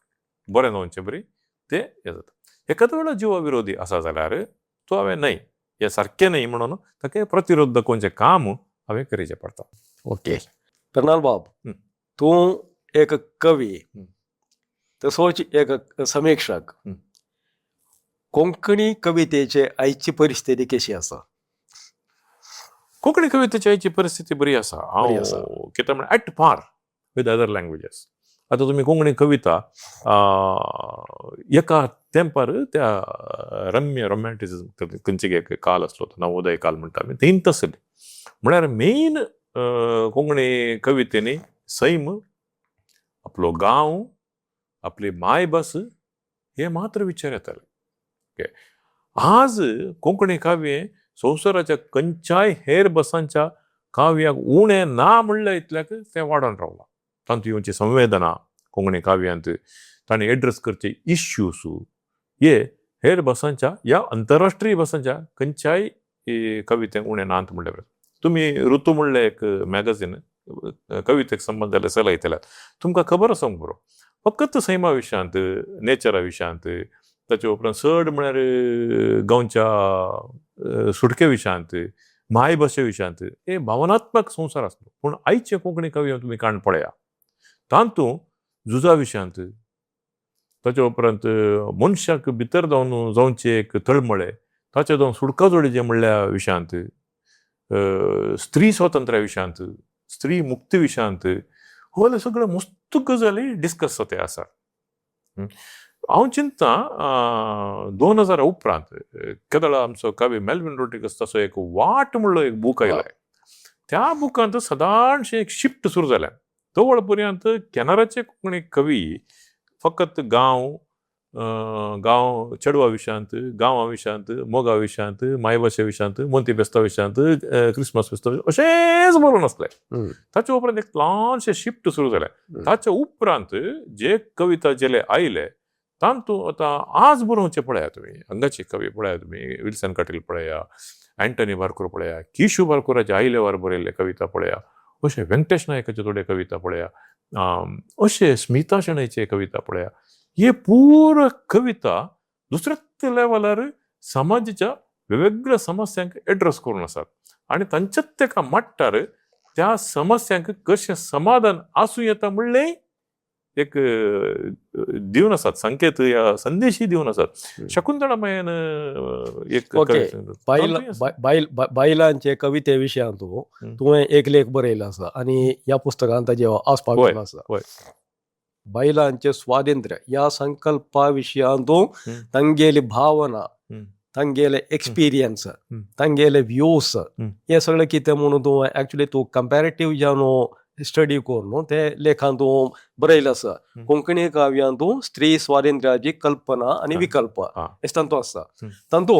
बरें जावचें बरी तें हें जाता. एखाद्या वेळार जिवा विरोधी आसा जाल्यार तो हांवें न्हय, हें सारकें न्हय म्हणून ताका प्रतिरोध दाखोवचें काम हांवें करचें पडटा. ओके, कर्नाल बाब, तूं एक कवी, तसोच एक समीक्षक. कोंकणी कवितेचे आयची परिस्थिती कशी आसा? कोंकणी कवितेची आयची परिस्थिती बरी आसा. बरी आसा. हांव कितें म्हणल्यार, at par with other languages. आतां तुमी कोंकणी कविता एका तेंपार त्या रम्य रोमॅन्टिसिझम खंयचे एक काल आसलो तो नवोदय काल म्हणटा आमी थंय तसली म्हळ्यार मेन कोंकणी कवितेनी सैम, आपलो गांव, आपली मायभास हे मात्र विचार येताले. ओके, आज कोंकणी काव्य संवसाराच्या खंयच्याय हेर भासांच्या काव्याक उणें ना म्हणल्या इतल्याक तें वाडोवन रावलां. तातूंत येवची संवेदना कोंकणी काव्यांत, ताणें एड्रेस करचे इश्यूज हे हेर भासांच्या ह्या अंतरराष्ट्रीय भासांच्या खंयच्याय कवितेक उणें नात म्हणल्यार. तुमी ऋतू म्हणलें एक मॅगझीन कवितेक संबंद जाल्यार चलयतल्यात, तुमकां खबर आसूंक पुरो. फकत सैमा विशयांत, नेचरा विशयांत, ताचे उपरांत चड म्हळ्यार गांवच्या सुटके विशयांत, मायभाशे विशयांत हे भावनात्मक संवसार आसलो. पूण आयचे कोंकणी कवी तुमी काण पळया, तातूंत झुजा विशयांत, ताचे उपरांत मनशाक भितर जावन जावचे एक तळमळे, ताचे जावन सुटका जोडीचे म्हणल्या विशयांत, स्त्री स्वातंत्र्या विशयांत, स्त्री मुक्ती विशयांत, हो सगळे मस्त गजाली डिस्कस जाता आसा. हांव चिंता 2000 उपरांत केदळा आमचो कवी मेल्विन रोड्रिगस ताचो एक वाट म्हणलो एक बूक आयला, त्या बुकांत सदांचशें एक शिफ्ट सुरू जाल्या. तवळ पर्यंत केनराचे कोंकणी कवी फकत गांव गांव चेडवा विशयांत, गांवा विशयांत, मोगा विशयांत, मायभाशे विशयांत, मोंती फेस्ता विशयांत, क्रिसमस फेस्ता अशेंच बरोवन आसले. ताचे उपरांत एक ल्हानशें शिफ्ट सुरू जालें. ताच्या उपरांत जे कविता जेले आयले तातूंत आतां आज बरोवचे पळया तुमी, हांगाचे कवी पळया तुमी, विल्सन काटील पळया, अँटनी बारकूर पळया, किशू बारकुराचे आयलेवार बरयल्ले कविता पळया, अशे व्यंकटेश नायकाचे थोडे कविता पळया, अशे स्मिता शणैचे कविता पळया. हे पुरा कविता दुसऱ्याच लेवलार समाजाच्या वेगवेगळ्या समस्यांक एड्रेस करून आसात आनी तांच्याच तेका माट्टार त्या समस्यांक कशें समाधान आसूं येता म्हणलें एक दिवन आसात, संकेत या संदेशूय दिवन आसात. शकुंतळा मायन एक ओके, बायलांचे कविते विशयांत तुवें एक लेख बरयलो आसा आनी ह्या पुस्तकांत ताजे आस्पाव केलो आसा. बायलांचे स्वातंत्र्य ह्या संकल्पा विशयांत तांगेली भावना, तांगेले एक्सपिरियन्स, तांगेले व्यूज, हे सगळें कितें म्हणून तूं एक्चुअली तूं कंपॅरेटीव जावन स्टडी करून ते लेखान तूं बरयलें आसा. कोंकणी काव्यांत स्त्री स्वातंत्र्याची कल्पना आनी विकल्प हें तातूंत आसा. तातूंत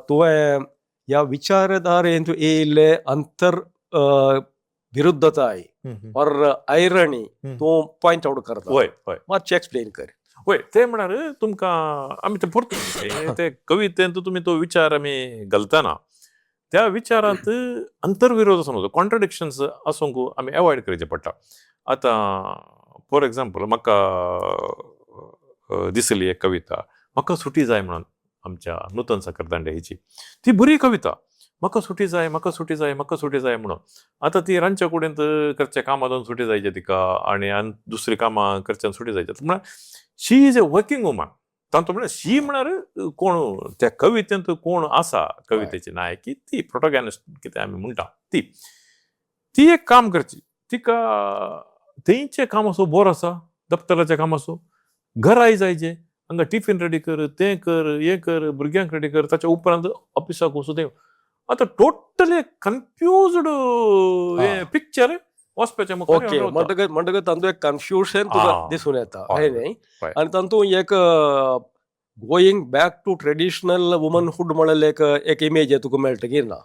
तुवें ह्या विचारधारेंत येयल्ले अंतर विरुद्धताय ऑर आयरणी तूं पॉयंट आवट करता. हय हय मातशें एक्सप्लेन कर. वय, तें म्हळ्यार तुमकां आमी तें परतून ते कवितेंत तुमी तो विचार आमी घालतना त्या विचारांत अंतर्विरोध आसूंक, कॉन्ट्रडिक्शन्स आसूंक आमी एवॉयड करचें पडटा. आतां फॉर एग्जाम्पल म्हाका दिसली एक कविता, म्हाका सुटी जाय म्हणून, आमच्या नूतन साखरदांडे हिची ती बरी कविता, म्हाका सुटी जाय, म्हाका सुटी जाय, म्हाका सुटी जाय म्हणून. आतां ती रांदच्या कुडींत करच्या कामां सुटी जायची तिका आनी दुसरी कामां करच्यान सुटी जायची, म्हळ्यार she is a working woman. तातूंत म्हळ्यार शी म्हळ्यार कोण त्या कवितेंत कोण आसा कवितेची नायकी, ती प्रोटोगॅनिस्ट कितें आमी म्हणटा ती, ती एक काम करची, तिका थंयचें काम असो बोर आसा, दप्तराचें काम आसूं, घराय जायचें, हांगा टिफीन रेडी कर, तें कर, हें कर, भुरग्यांक रेडी कर, ताच्या उपरांत ऑफिसाक वचूं तें. आतां टोटली कन्फ्युज्ड हें पिक्चर वचपाचें. ओके, म्हणटकच तातूंत एक कन्फ्युजन तुका दिसून येता, हय न्ही? आनी तातूंत एक going back to traditional womanhood म्हणलें एक इमेज तुका मेळटा की ना?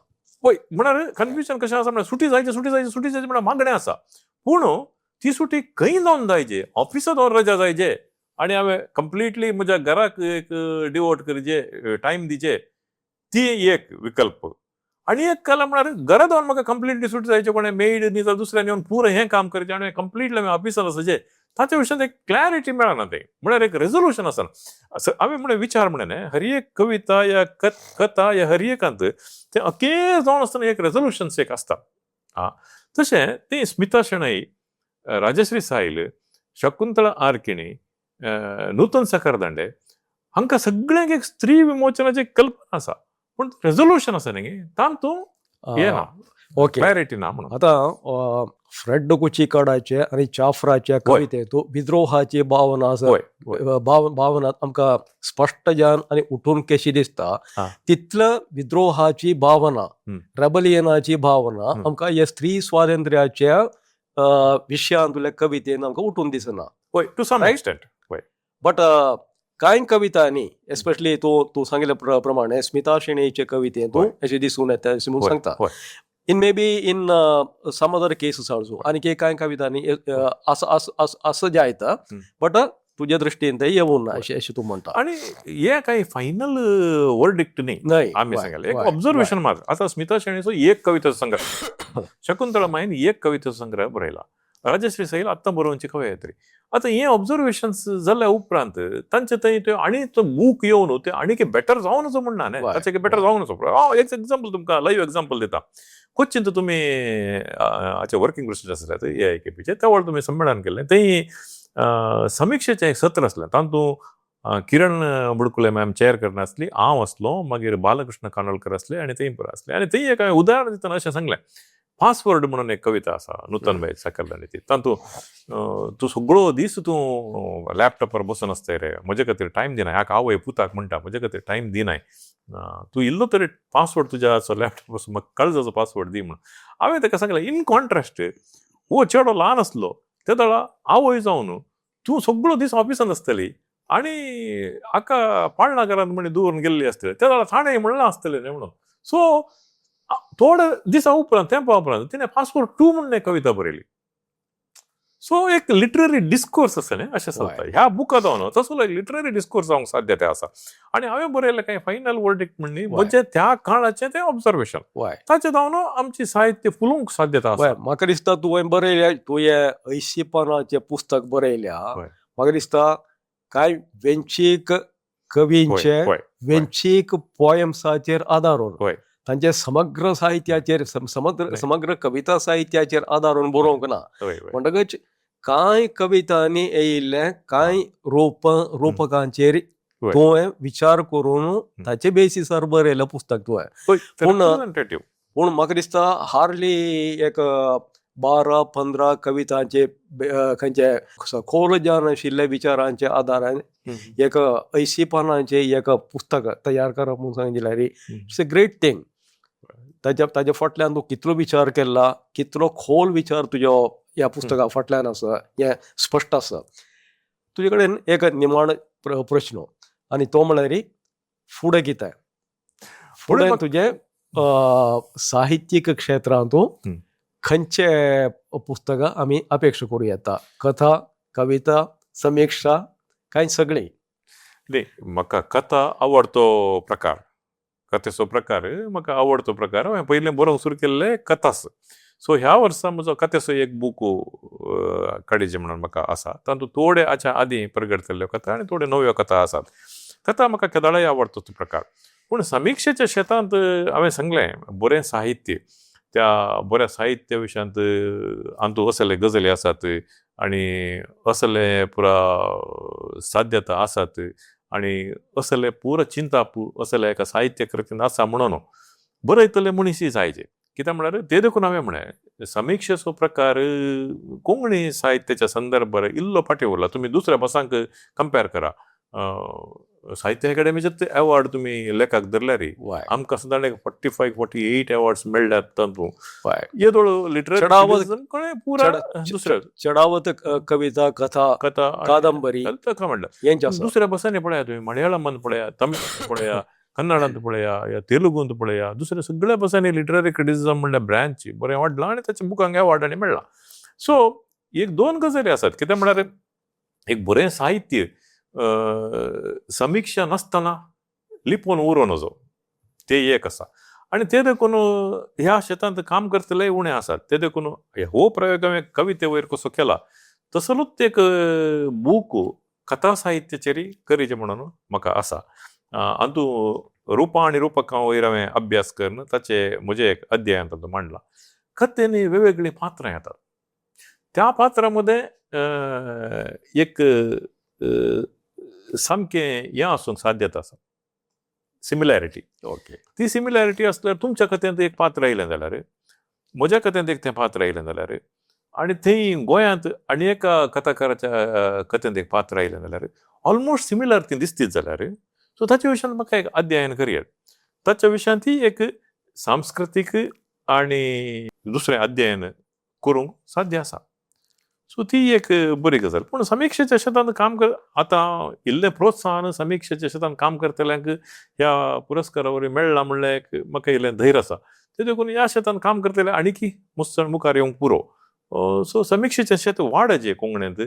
पळय, म्हळ्यार कन्फ्युजन कशें आसा म्हळ्यार सुटी जायची, सुटी जायची, सुटी जायची म्हळ्यार मागणें आसा, पूण ती सुटी खंय जावन जायचे, ऑफिसांत जावन रजा जायचे आनी हांवें कंप्लिटली म्हज्या घराक एक डिवोट करचे, टायम दिचे, ती एक विकल्प. आनी एक कला म्हळ्यार घरा जावन म्हाका कंप्लिटली सुटी जायचे, कोणें मेड न्ही जाल्यार दुसऱ्यान येवन पुरो हें काम करचें आनी कंप्लिटली हांवें ऑफिसांत आसचें, ताच्या विशयांत एक क्लॅरिटी मेळना. तें म्हळ्यार एक रेजोल्युशन आसना. हांवें म्हणलें विचार म्हणलें न्ही, हर एक कविता या कथा या हर एकांत तें अखेर जावन आसतना एक रेजोल्युशन एक आसता. आं, तशें तें स्मिता शणै, राजश्री सायल, शकुंतळा आरकिणी, नूतन साखरदांडे हांकां सगळ्यांक एक स्त्री विमोचनाची कल्पना आसा, पूण रेजोल्युशन आसा न्ही तातूंत येना. क्लॅरिटी ना म्हणून. आतां फ्रेड कुचिकाडाचे आनी चाफ्राच्या कवितेंत विद्रोहाची भावना आसा, हय हय भावना आमकां स्पश्ट जावन आनी उठून कशी दिसता, तितलं विद्रोहाची भावना, रेबलियनाची भावना आमकां हे स्त्री स्वातंत्र्याच्या विशयांतल्या कवितेन आमकां उठून दिसना. हय, टू सम एक्सटेंट हय. बट कांय कवितांनी, एस्पेशली तूं तूं सांगिल्ल्या प्रमाणे स्मिता शेणीचे कवितेंत अशें दिसून येता अशें म्हणून सांगता. In may be in some other cases also, आनी कांय कवितांनी असं जायता, बट तुज्या दृश्टीन ते येवून ना अशें अशें तूं म्हणटा. आनी हे काही फायनल वर्डिक्ट न्ही. न्हय. आमी सांगले एक ऑब्झर्वेशन मात्र. आतां स्मिता शेणीचो एक कवितेचो संग्रह, शकुंतळा माईन एक कवितेचो संग्रह बरयला, राजश्री सैल आत्तां बरोवची कवयित्री. आतां हे ऑब्झर्वेशन्स जाल्या उपरांत तांचे थंय त्यो आनी तो बूक येवन ते आनीक बेटर जावन नजो म्हणना न्ही, ताचे बेटर जावंक नजो. हांव एक एग्जाम्पल तुमकां लायव्ह एग्जाम्पल दिता. कोच्चींत तुमी हाचे वर्किंग प्रेसिडेंट आसले एआयकेपीचे, त्या वेळार तुमी संमेलन केल्लें, थंय समिक्षेचें एक सत्र आसलें. तातूंत किरण बुडकुले मॅम चेअर करनासली, हांव आसलो, मागीर बालकृष्ण कानोळकर आसले आनी थंय पुरो आसले. आनी थंय एक हांवें उदाहरण दितना अशें सांगलें, पासवर्ड म्हणून एक कविता आसा नूतन बाय साकरदांडी ती, तातूंत तूं सगळो दीस तूं लॅपटॉपार बसून आसताय रे, म्हजे खातीर टायम दिनाय, हाका आवय पुताक म्हणटा म्हजे खातीर टायम दिनाय, तूं इल्लो तरी पासवर्ड तुज्या लॅपटॉप बसून म्हाका काळजाचो पासवर्ड दी म्हणून. हांवें ताका सांगलें, इन कॉन्ट्रास्ट हो चेडो ल्हान आसलो ते वेळार आवय जावन तूं सगळो दीस ऑफिसान आसतली आनी हाका पाळणा घरांत म्हण दवरून गेल्ली आसतली, त्या वेळार ताणें म्हणलां आसतलें न्ही म्हणून. सो थोड्या दिसा उपरांत, तेंपा उपरांत तिणें पासपोर्ट टू म्हणून एक कविता बरयली. सो एक लिटररी डिस्कोर्स आसा न्ही, अशें चलता ह्या बुका जावन तसो एक लिटररी डिस्कोर्स जावंक साध्यता आसा. आनी हांवें बरयल्लें कांय फायनल वर्डिक्ट म्हण न्ही, म्हणजे त्या काळाचें तें ऑब्जर्वेशन, ताचें जावन आमची साहित्य फुलोवंक साध्यता आसा. म्हाका दिसता तुवें बरयल्या, तुवें अंयशीं पानाचें पुस्तक बरयल्या, म्हाका दिसता कांय वेंचीक कवींचे वेंचीक पोयम्साचेर आदारून, तांचे समग्र साहित्याचेर, समग्र कविता साहित्याचेर आदारून बरोवंक ना. म्हणटकच कांय कवितांनी येयिल्ले कांय रूपकांचेर तुवें विचार करून ताचे बेसिसार बरयलें पुस्तक तुवें. पूण पूण म्हाका दिसता हार्डली एक 12-15 कवितांचे खंयचे सखोल ज्ञान आशिल्ल्या विचारांच्या आदारान एक 80 पानांचे एक पुस्तक तयार करप म्हूण सांगलें जाल्यार it's a great thing. ताच्या फाटल्यान तूं कितलो विचार केला, कितलो खोल विचार तुजो ह्या पुस्तका फाटल्यान आसा हें स्पश्ट आसा. तुजे कडेन एक निमाणो प्रश्न, आनी तो म्हळ्यार फुडें कितें, फुडें तुजें साहित्यीक क्षेत्रांत खंयचे पुस्तकां आमी अपेक्षा करूं येता? कथा, कविता, समिक्षा, कांय सगळीं? न्ही, म्हाका कथा आवडतो प्रकार, कथेचो प्रकार म्हाका आवडतो प्रकार. हांवें पयलें बरोवंक सुरू केल्लें कथास. सो ह्या वर्सा म्हजो कथेचो एक बूक काडीचे म्हणून म्हाका आसा. तातूंत थोडे हाच्या आदीं प्रगट जाल्ल्यो कथा आनी थोड्यो नव्यो कथा आसात. कथा म्हाका केदळाय आवडतो तो प्रकार. पूण समिक्षेच्या शेतांत हांवें सांगलें, बरें साहित्य, त्या बऱ्या साहित्य विशयांत हातूंत असले गजाली आसात आनी असले पुरा साध्यता आसात आनी असले पुरा चिंताप असले एका साहित्य कृतीन आसा म्हणून बरयतले मनीसय जायचे. कित्याक म्हळ्यार ते देखून हांवें म्हळें, समिक्षेचो प्रकार कोंकणी साहित्याच्या संदर्भार इल्लो फाटीं उरला. तुमी दुसऱ्या भासांक कंपेर करा, साहित्य अकादेमीचेच एवॉर्ड तुमी लेखक धरल्यार आमकां सुद्दां एक 45-48 एवॉर्ड्स मेळ्ळ्यात तातूंत. येदोळ लिटररी पुरा दुसऱ्या चडावत कविता, कथा, कथा, कादंबरी म्हणल्यार दुसऱ्या भासांनी पळया, तुमी मलयाळमांत पळया, तमिळांत पळया, कन्नडांत पळया, या तेलुगूंत पळया, दुसऱ्या सगळ्या भासांनी लिटररी क्रिटिसिजम म्हणल्यार ब्रांच बरें वाडलां आनी ताच्या बुकांक एवॉर्ड आनी मेळ्ळां. सो एक दोन गजाली आसात. कितें म्हळ्यार एक बरें साहित्य समिक्षा नासतना लिपोवन उरोवं नजो, ते एक आसा. आनी ते देखून ह्या शेतांत काम करतले उणें आसात. ते देखून हो प्रयोग हांवें कविते वयर कसो केला तसलोच एक बूक कथा साहित्याचेरय करीचें म्हणून म्हाका आसा. हातूंत रुपां आनी रुपकां वयर हांवें अभ्यास करून ताचे म्हजें एक अध्ययन तातूंत मांडलां. कथेंनी वेगवेगळीं पात्रां येतात, त्या पात्रां मदें एक सामकें हें आसूंक साध्यता आसा, सिमिलॅरिटी. ती सिमिलॅरिटी आसल्यार तुमच्या कथेंत एक पात्र आयलें जाल्यार म्हज्या कथेंत एक तें पात्र आयलें जाल्यार आनी थंय गोंयांत आनी एका कथाकाराच्या कथेंत एक पात्र आयलें जाल्यार ऑलमोस्ट सिमिलर ती दिसतीत जाल्यार, सो ताच्या विशयान म्हाका एक अध्ययन करया. ताच्या विशयांत ती एक सांस्कृतीक आनी दुसरें अध्ययन करूंक साध्य आसा. सो ती एक बरी गजाल. पूण समिक्षेच्या शेतान काम कर आतां इल्लें प्रोत्साहन समिक्षेच्या शेतान काम करतल्यांक ह्या पुरस्कारा वरवीं मेळ्ळां म्हणल्यार एक म्हाका इल्लें धैर्य आसा. ते देखून ह्या शेतान काम करतले आणकी मुसळ मुखार येवंक पुरो. सो समिक्षेचें शेत वाडचें कोंकणींत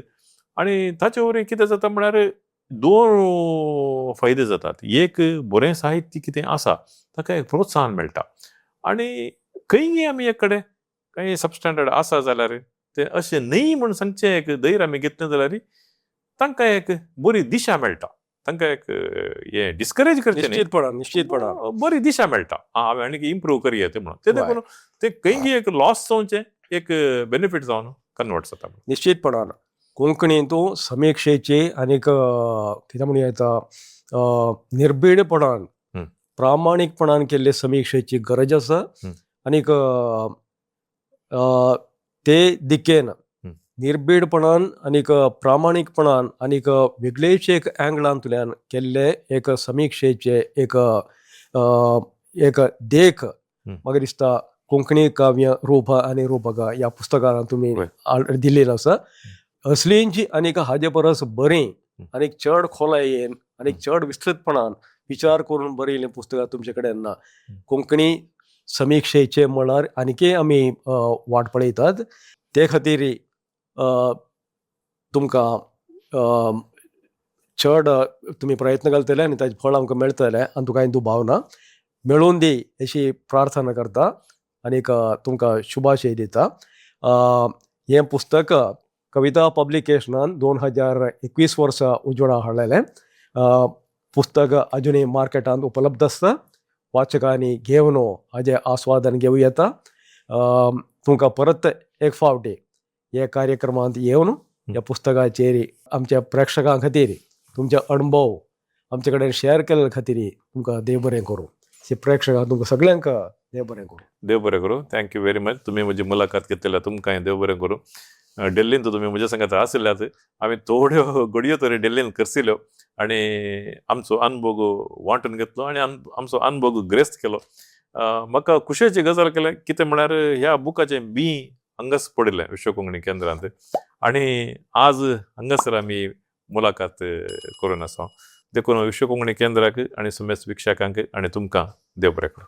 आनी ताचे वरवीं कितें जाता म्हळ्यार दोन फायदे जातात. एक, बरें साहित्य कितें आसा ताका एक प्रोत्साहन मेळटा आनी खंयी आमी एक कडेन खंय सबस्टँडर्ड आसा जाल्यार तें अशें न्हय म्हूण सांगचें एक धैर्य आमी घेतलें जाल्यार तांकां एक बरी दिशा मेळटा. तांकां एक हें डिस्करेज करचें न्ही, निश्चितपणान, निश्चितपणान बरी दिशा मेळटा, हांवें आनीक इम्प्रूव करया तें म्हणून. ते देखून ते खंय एक लॉस जावचें एक बेनिफीट जावन कन्वर्ट जाता. निश्चितपणान कोंकणींतू समिक्षेची आनीक कितें म्हणूं येता, निर्भीडपणान प्रामाणीकपणान केल्ले समिक्षेची गरज आसा. आनीक ते दिकेन निर्भीडपणान आनीक प्रामाणीकपणान आनीक वेगळेच एक अँगलांतल्यान केल्ले एक समिक्षेचे एक एक देख म्हाका दिसता कोंकणी काव्य रूप आनी रूपकां ह्या पुस्तकान तुमी दिल्लें आसा. असलींची आनीक हाजे परस बरीं आनीक चड खोलायेन आनीक चड विस्तृतपणान विचार करून बरयल्लीं पुस्तकां तुमचे कडेन ना. कोंकणी समिक्षेचे मळार आनीकय आमी वाट पळयतात. ते खातीर तुमकां चड तुमी प्रयत्न घालतले आनी ताजें फळ आमकां मेळटलें आनी तुका कांय दुबाव ना. मेळून दी अशी प्रार्थना करता आनीक तुमकां शुभाशय दिता. हें पुस्तक कविता पब्लिकेशनान 2021 वर्सा उजवाडा हाडलेलें. पुस्तक अजुनूय मार्केटांत उपलब्ध आसता. वाचकांनी घेवन हाजें आस्वादन घेवं येता. तुमकां परत एक फावटी हे कार्यक्रमांत येवन ह्या पुस्तकाचेर आमच्या प्रेक्षकां खातीर तुमचे अणभव आमचे कडेन शेअर केल्ले खातीर तुमकां देव बरें करूं. प्रेक्षकांक तुमकां सगळ्यांक देव बरें करूं. देव बरें करूं. Thank you very much. तुमी म्हजी मुलाखत घेतल्या, तुमकांय देव बरें करूं. डेल्लीन तुमी म्हज्या संगात आशिल्ल्यात. आमी थोड्यो घडयो तरी डेल्लीन करसिल्यो आनी आमचो अनुभव वांटून घेतलो आनी आमचो अनुभव ग्रेस्त केलो. म्हाका खुशेची गजाल केल्या कितें म्हळ्यार ह्या बुकाचें बी हांगाच पडिल्लें विश्व कोंकणी केंद्रांत आनी आज हांगासर आमी मुलाखत करून आसा. देखून विश्व कोंकणी केंद्राक आनी समेस्त वीक्षकांक आनी तुमकां देव बरें करूं.